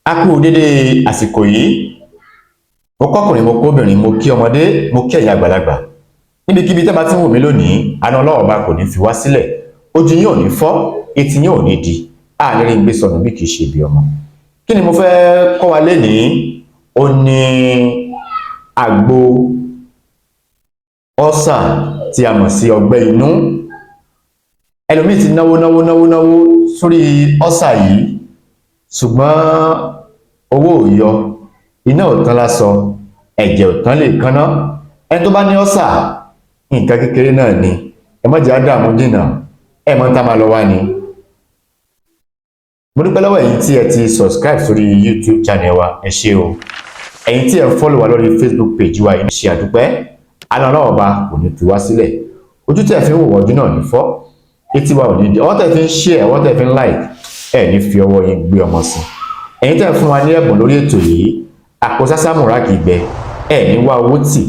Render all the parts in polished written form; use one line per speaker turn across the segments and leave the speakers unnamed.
A kú dédé àsìkò yìí. Mo kọ́kùnrin, mo kóbìnrin, mo kí ọmọdé, mo kí ẹ̀yin àgbàlagbà níbikíbi tẹ́ bá ti ń wò mí lónìí. Àna Ọlọ́run Ọba kò ní fi wá sílẹ̀, ojú yín ò ní fọ́, etí yín ò ní di, àní rí gbé sọnù bí kìí ṣe ibi ọmọ. Kí ni mo fẹ́ kọ́ wa lénìí? Ó ní àgbo ulcer tí a mọ̀ sí ọgbẹ́ inú. Ẹlòmíì ti náwó, náwó, náwó, náwó sórí ulcer yìí, ṣùgbọ́n owó ò yọ, iná ò tán lásọ, ẹ̀jẹ̀ ò tán lè kánná. Ẹni tó bá ní ulcer, nǹkan kékeré náà ni. Ẹ má jẹ́ á dààmú jìnnà, ẹ mọ́ tá máa lọ wá ni. Mo dúpẹ́ lọ́wọ́ ẹ̀yin tí ẹ ti subscribe sórí YouTube channel wa, ẹ ṣé o. Ẹ̀yin tí ẹ ń follow wa lórí Facebook page wa, ẹ ṣé, àdúpẹ́. Àna Ọlọ́run Ọba kò ní fi wá sílẹ̀. Ojú tẹ̀ fi ń wò wọ́jú náà ní fọ́, etí wa ò ní di. Ọwọ́ tẹ̀ fi ń share, ọwọ́ tẹ̀ fi ń like, ẹ ní fi ọwọ́ yín gbé ọmọ sí. Ẹ̀yin tẹ̀ fún wa ní ẹ̀bùn lórí ètò yìí, àpò sásámùrà kì í gbẹ, ẹ ní wá owó tì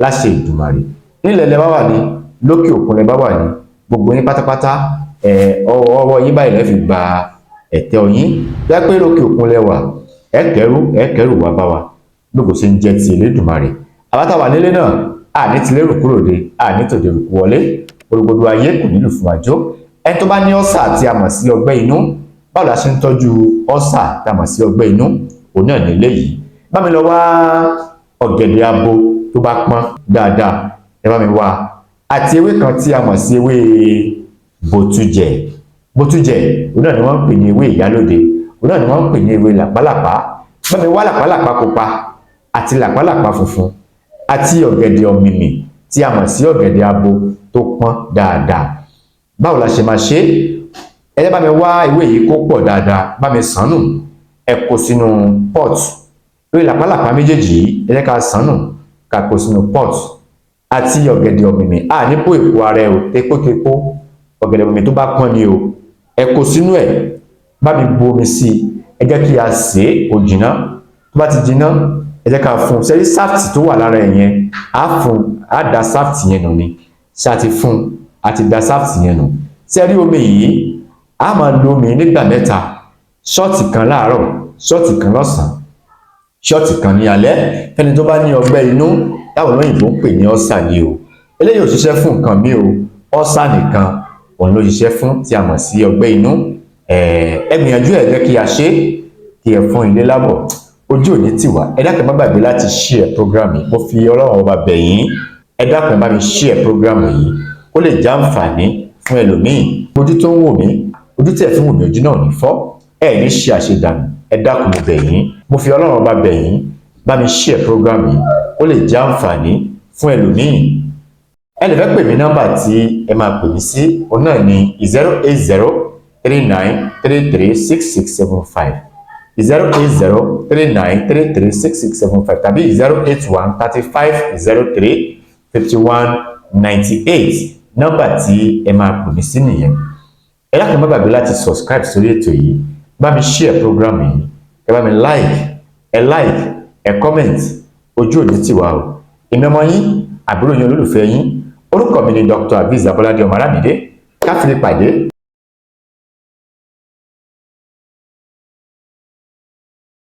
láṣẹ Ìdùmarè. Nílẹ̀ lẹ bá wà ní, lókè òkun lẹ bá wà ní, gbogbo yín pátápátá, ẹ ọwọ́ yín báyìí lẹ fi gba ẹ̀tẹ́ ọyín. Bí pé lókè òkun lẹ wà, ẹ kẹrù, ẹ kẹrù wá bá wa, gbogbo ṣe ń jẹ́ ti Elédùmarè. Àbátàwà nílé náà, àní ti lérò kúrò dé, àní tòde rùkú wọlé, gbogbo ayé kò nílò fún àjò. Ẹni tó bá ní ulcer tí a mọ̀ sí ọgbẹ́ inú, báwo la ṣe ń tọ́jú ulcer tí a mọ̀ sí ọgbẹ́ inú? Òun náà ní eléyìí. Bá mi lọ wá ọ̀gẹ̀dẹ̀ abo tó bá pọ́n dáadáa, ẹ bá mi wá, àti ewé kan tí a mọ̀ sí ewé bòtújẹ. Bòtújẹ, òun náà ni wọ́n ń pè ní ewé ìyálóde, òun náà ni wọ́n ń pè ní ewé làpálàpá. Bá mi wá làpálàpá pupa àti làpálàpá funfun àti ọ̀gẹ̀dẹ̀ ọ̀mìmì tí a mọ̀ sí ọ̀gẹ̀dẹ̀ abo tó pọ́n dáadáa. Báwo la ṣe máa ṣe é? Ẹ bá mi wá ewé yìí kó pọ̀ dáadáa, bá mi sàn nù, ẹ kó sínú pot. Ewé làpálàpá méjèèjì yìí, ẹ jẹ́ ká sàn nù, ká kó sínú pot, àti ọ̀gẹ̀dẹ̀ ọ̀mìmì. A ní bó èpo ara ẹ o, tepótepó. Ọ̀gẹ̀dẹ̀ ọ̀mìmì tó bá pọ́n ni o. Ẹ kó sínú ẹ̀, bá mi bu omi sí i, ẹ jẹ́ kí a sè é kó jiná. Tó bá ti jiná, ẹ jẹ́ ká fún un sẹ́rí shaft tó wà lára ẹ̀ yẹn. Á fún, á da shaft yẹn nù ni. Ṣé a ti fún, a ti da shaft yẹn nù. Sẹ́rí omi yìí, a máa lo omi nígbà mẹ́ta: shot kan láàárọ̀, shot kan lọ́sàn-án, shot kan ní alẹ́, fẹ́ni tó bá ní ọgbẹ́ inú táwọn olóyìnbó ń pè ní ulcer ni o. Eléyìí ò ṣiṣẹ́ fún nǹkan mi o, ulcer nìkan òun ló ṣiṣẹ́ fún, tí a mọ̀ sí ọgbẹ́ inú. Ẹ gbìyànjú, ẹ jẹ́ kí a ṣe, kí ẹ fún ilé lábọ̀. Ojú òní tì wá. Ẹ dákun, má gbàgbé láti share program yìí. Mo fi Ọlọ́run Ọba bẹ̀ yín, ẹ dákun, bá mi share program yìí kó lè já àǹfààní fún ẹlòmíì. Ojú tó ń wò mí, ojú tí ẹ fi ń wò mí, ojú náà ní fọ́, ẹ ní ṣe àṣedànù. Ẹ dákun, mo bẹ̀ yín, mo fi Ọlọ́run Ọba bẹ̀ yín, bá mi share program yìí kó lè já àǹfààní fún ẹlòmíì. Ẹ lè fẹ́ pè mí, nọ́mbà tí ẹ máa pè mí sí, òun náà ní 08039336675, 08039336675, tàbí 08135035198. Nọ́mbà tí ẹ máa pè mí sí nìyẹn. Ẹ dákun, má gbàgbé láti subscribe sórí ètò yìí, bá mi share program yìí, ẹ bá mi like, ẹ like, ẹ comment. Ojú òní tì wá o. Èmi ọmọ yín, àbúrò yín, olólùfẹ́ yín, orúkọ mi ni Dr. Aviz Abolade ọmọ Aramide. Káfíńpàdé.